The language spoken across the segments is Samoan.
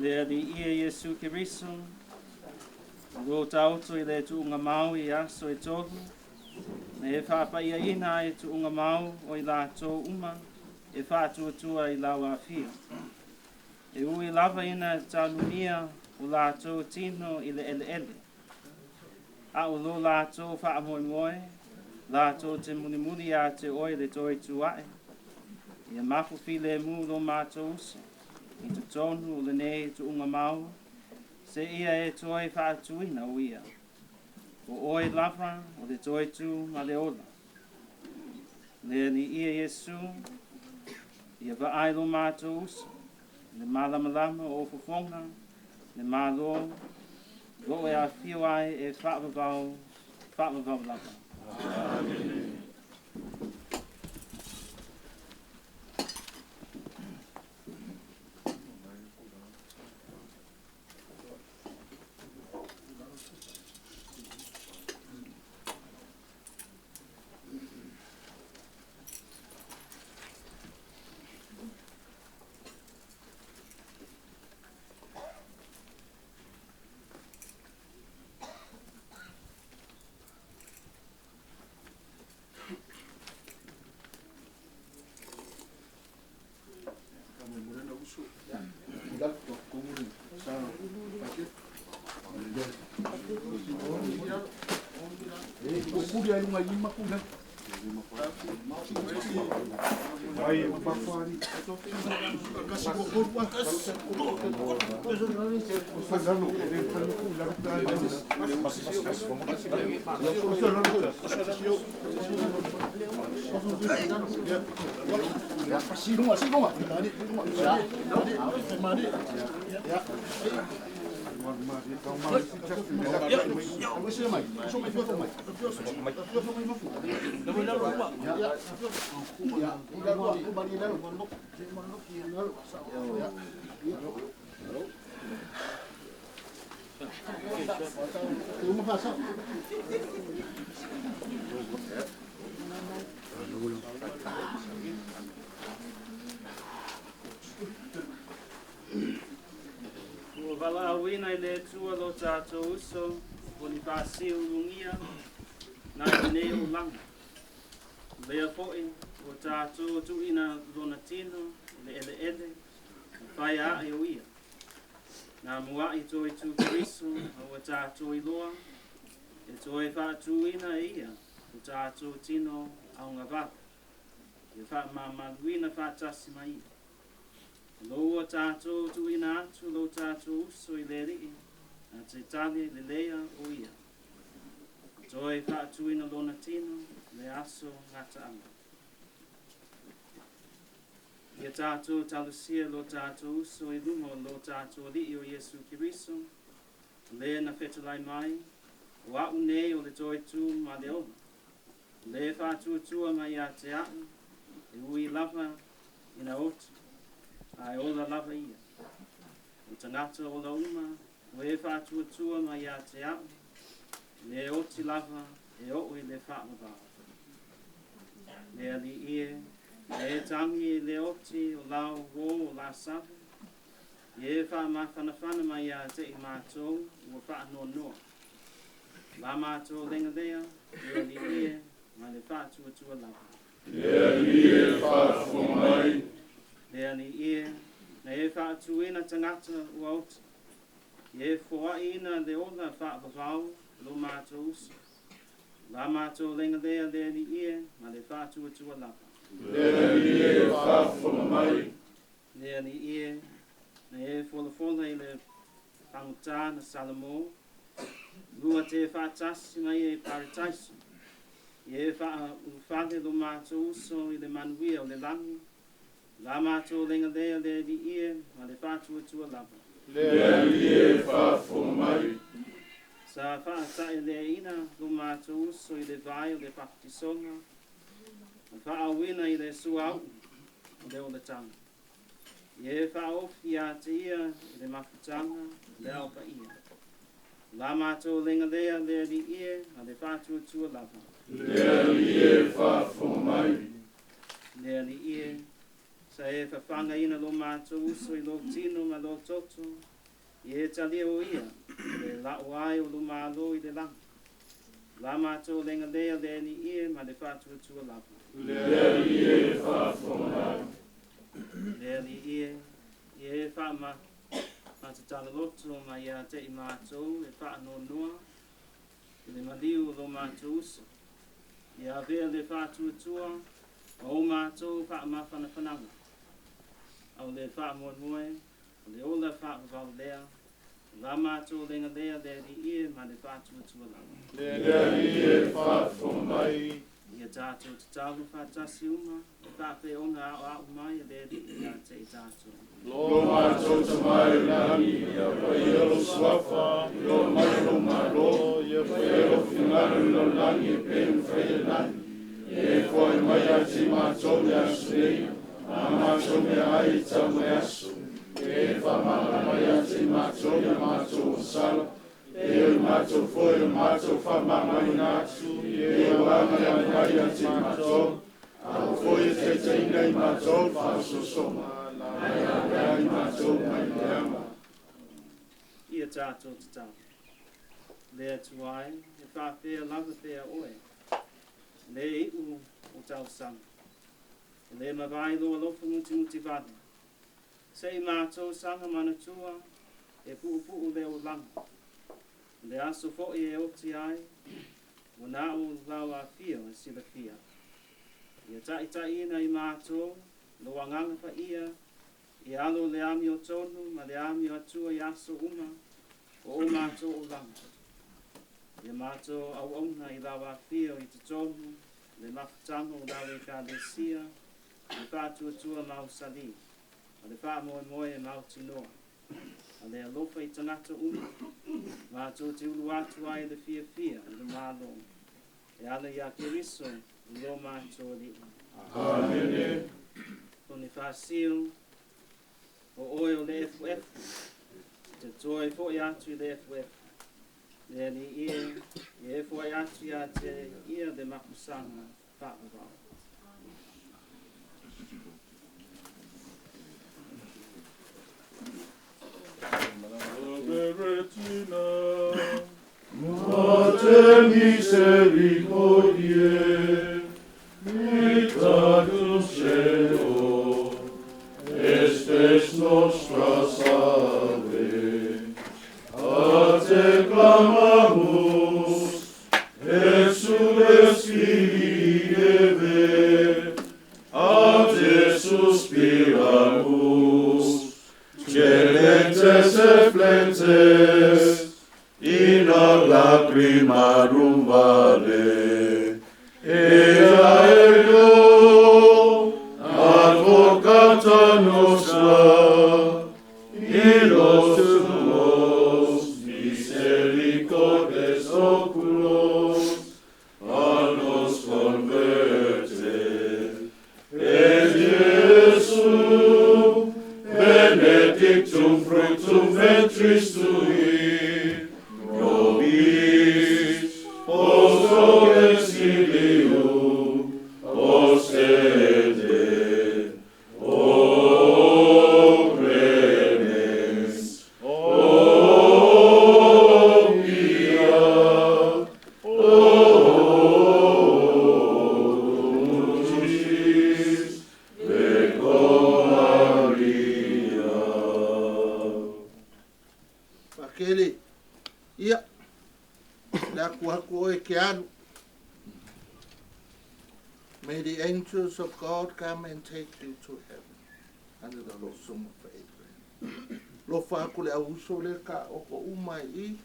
Le Alii e Iesu Keriso, o loo taoto i le tuugamau i aso e 3, na e faapaiaina ai tuugamau o i latou uma e faatuatua i lau afio. E ui lava ina taunumia o latou tino i le eleele, a o lo latou faamoemoe, latou te mulimuli ia te oe le toe tu ae, ia mafu filemu lo matou uso, i totonu o lenei tuugamau, seia e toe faatuina o ia. O oe lava o le toe tu ma le ola. Le Alii e Iesu, ia vaai lo matou uso, le malamalama o fofoga, le malo, lo e afio ai e faavavau, faavavau lava. Amene. Ua valaauina i le Atua lo tatou uso, Ponifasio Ulugia, nai lenei olaga. Lea foi ua tatou tuuina lona tino i le eleele, ma fai ae o ia. Na muai toe tu Keriso, a ua tatou iloa, e toe faatuina e ia o tatou tino augavale. Ia faamamaluina faatasi ma ia. Lo ua tatou tuuina atu lo tatou uso i le Alii, na te tali leleia o ia. Toe faatuina lona tino le aso gataaga. Ia tatou talosia lo tatou uso i luma o lo tatou Alii o Iesu Keriso, le na fetalai mai, o au nei o le toe tu ma le ola. Le faatuatua mai ia te au, e ui lava ina oti, ae ola lava ia. O tagata ola uma, o e faatuatua mai ia te au, le oti lava e oo i le faavavau. Le Alii e, na e tagi i le oti o lau uō o Lasalo, ia e faamafanafana mai ia te i matou ua faanoanoa. La matou lega lea, le Alii e, ma le faatuatua lava. Le Alii e faafofoga mai. Le Alii e, na e faatuina tagata ua oti, ia e foaiina le ola faavavau lo matou uso. La matou lega lea, le Alii e, ma le faatuatua lava. Le Alii e faafofoga mai. Le Alii e, na e folafola i le pagota na Salomō, lua te faatasi ma ia i Parataiso, ia e faaulufale lo matou uso i le manuia o le lagi, la matou lega lea, le Alii e, ma le faatuatua lava. Le Alii e faafofoga mai. Sa faataeleaina lo matou uso i le vai o le baptisoga, ma faaauina i le suauu o le olataga. Ia e faaofi ia te ia i le mafutaga le Ao Paia. La matou lega lea, le Alii e, ma le faatuatua lava. Le Alii e faafofoga mai. Le Alii e, sa e fafagaina lo matou uso i lo tino ma lo toto, Ia e talia o ia, le la'o ai o lo Malo i le lagi. La matou lega lea le Alii e ma le faatuatua lava. Le Alii e faafofoga mai. Le Alii e, ia e faama faatatalaloto mai ia te i matou e faanoanoa i le maliu o lo matou uso. Ia avea le faatuatua ma o matou faamafanafanaga. Ao le faamoemoe, o le ola faavavau lea, la matou lega lea le Alii e ma le faatuatua lava. Le Alii e faafofoga mai. Ia tatou tatalo faatasi uma, e faapea ona aoao mai e le Alii ia te i tatou. Lo matou Tama i le lagi, ia paia lou suafa, ia oo mai lou Malo, ia faia lou finagalo i lalolagi e pei ona faia i le lagi. Ia e foai mai ia te matou le aso nei, a matou meaai e tau mai aso. Ia e faamagalo mai ia te matou ia matou sala, e o matou foi o matou faamagaloina atu, e o aga mai ia te matou, a foi e taitaiina i matou faasosoga, ae i matou mai le ama. Ia tatou tatalo. Le Atua e, e faapea lava pea oe. Le iu o tausaga. E le mavae lou alofa mutimutivale. Se i matou saga manatua e puupuu le olaga. Le aso foi e oti ai, ua na o lau afio e silafia. Ia taitaiina i matou, lou Agaga Paia, ia alo le amiotonu ma le amio atua i aso uma o o matou olaga. Ia matou auauna i lau afio i totonu, le mafutaga o lau Ekalesia, le faatuatua mausali, ma le faamoemoe e mautinoa. A le alofa i tagata uma, matou te ulu atu ai le fiafia i le Malo. E ala ia Keriso, lo matou Alii. Amene. Ponifasio, o oe o le efuefu, te toe foi atu i le efuefu. Le Alii e, ia e foai atu ia te ia le mapusaga faavavau. Ave Regina. Mater misericordiae, vita dulcedo, estes nostra salve. A te clamamus, exules filii Evae, a te suspiramus, gementes et flentes, in hoc lacrimarum valle. Ea ergo, advocata nostra, in nos tuos misericordes oculos, a nos converte. Et Iesum, benedictum fructum ventris tui, nobis post hoc exilium ostende. O clemens, o pia, o dulcis Virgo Maria. Pakele, ia, le aku aku oe ke alu. May the angels of God come and take you to heaven under the bosom of Abraham. Lofa aku le auso le ka o ko uma i,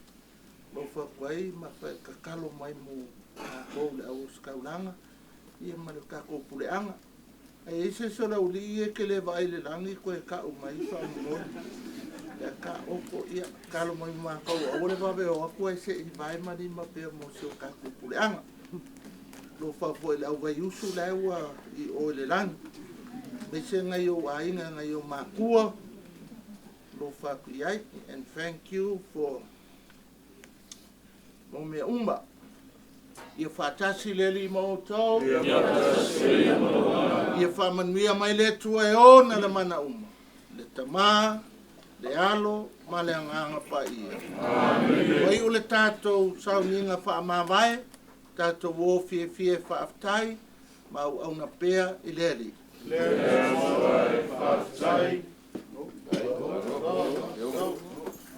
lofa aku ai ma whae kakalo mai mo kākou le au skaulanga, ia ma le kākou puleanga. Ai e se so la uli e ke le vai le langi ko e ka umai fa mo. Ia ka oko ia kalo mai ma kau o le vave o aku ai se i vai mani ma pe mo se o kākou puleanga. Lofa foi le au vai usu le ua i o le langi. Me se ngai o ainga ngai o makua. Lofa aku iai. And thank you for mo mea uma. Ia faatasi le Alii ma outou. Ia faatasi ma lou agaga. Ia faamanuia mai le Atua e ona le mana uma. Le Tama, Le Alo ma le Agaga Paia. Amene. Ua iu le tatou sauniga faamavae, tatou o fiafia e faafetai ma auauna pea i le Alii. Le Atua e.